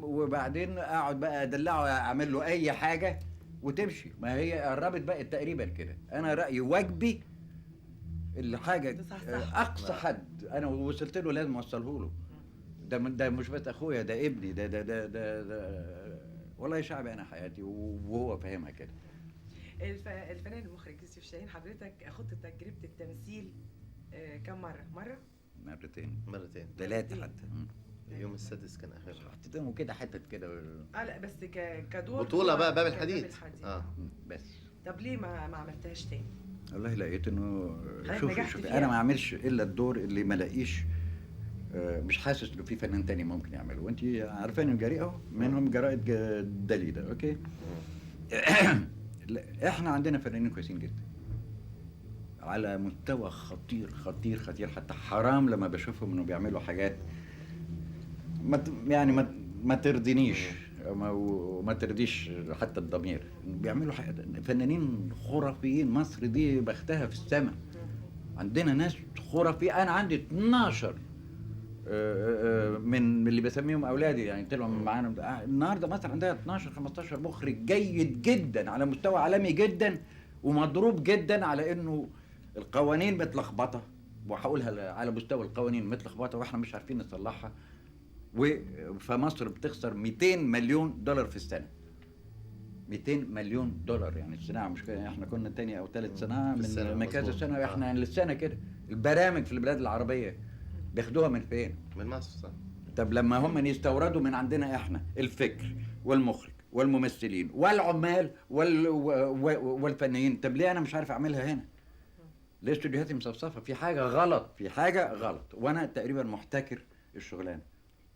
وبعدين اقعد بقى ادلعه، اعمل له اي حاجة وتمشي. ما هي قربت بقت تقريبا كده. انا رايي واجبي الحاجة ده صح، صح. اقصى حد انا وصلت له لازم اوصله له. ده مش بس اخويا، ده ابني، ده ده ده ده, ده والله شعبي انا حياتي، وهو فاهمها كده. الفنان المخرج يوسف شاهين، حضرتك خضت تجربه التمثيل كم مرة؟ مرة؟ مرتين. مرتين. 3 حتى. اليوم السادس كان اخر. حطيتهم كده حتت كده. لا بس كدور بطولة بقى باب كباب الحديد. الحديد. بس. طب ليه ما عملتهاش تاني؟ والله لقيت انه حضرتك نجحت شوفي، فيها. انا ما اعملش الا الدور اللي ما لاقيش، مش حاسس انه في فنان تاني ممكن يعمله، وانت عارفين الجريء اهو، منهم جرائد دليده، okay؟ لا، احنا عندنا فنانين كويسين جدا على مستوى خطير خطير خطير، حتى حرام لما بشوفهم انه بيعملوا حاجات ما يعني ما ترضينيش، وما ترضيش حتى الضمير. بيعملوا حاجات، فنانين خرافيين. مصر دي بختها في السماء، عندنا ناس خرافيين. انا عندي 12، من اللي بسميهم اولادي، يعني طلعوا معانا. النهارده مصر عندها 12 15 مخرج جيد جدا على مستوى عالمي جدا، ومضروب جدا على انه القوانين متلخبطه، وهقولها على مستوى القوانين متلخبطه واحنا مش عارفين نصلحها. فمصر بتخسر 200 مليون دولار في السنة. 200 مليون دولار، يعني الصناعة مش كده، احنا كنا تاني او تالت صناعة في السنة، من كذا مظبوط. سنة، احنا للسنة كده. البرامج في البلاد العربية بياخدوها من فين؟ من مصر، صح. طب لما هم يستوردوا من عندنا احنا الفكر والمخرج والممثلين والعمال والفنيين، طب ليه انا مش عارف اعملها هنا؟ ليه استوديوهاتي مصفصفه؟ في حاجة غلط، في حاجة غلط، وانا تقريبا محتكر الشغلانة.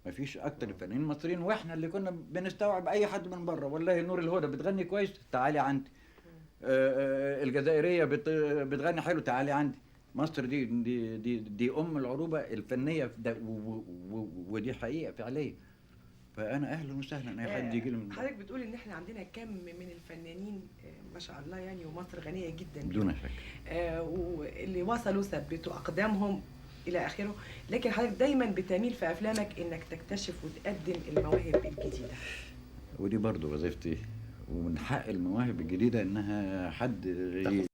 مفيش اكتر الفنانين المصريين، واحنا اللي كنا بنستوعب اي حد من بره. والله نور الهدى بتغني كويس، تعالي عندي. الجزائرية بتغني حلو، تعالي عندي. مصر دي ام العروبة الفنية ده، ودي حقيقة فعليه. فانا اهلا وسهلا اي حد يجي لي من حضرتك بتقول ان احنا عندنا كم من الفنانين، ما شاء الله يعني، ومصر غنية جدا دون شك. واللي وصلوا ثبتوا اقدامهم الى اخره، لكن حضرتك دايما بتميل في افلامك انك تكتشف وتقدم المواهب الجديدة. ودي برضو وظيفتي، ومن حق المواهب الجديدة انها حد تاخد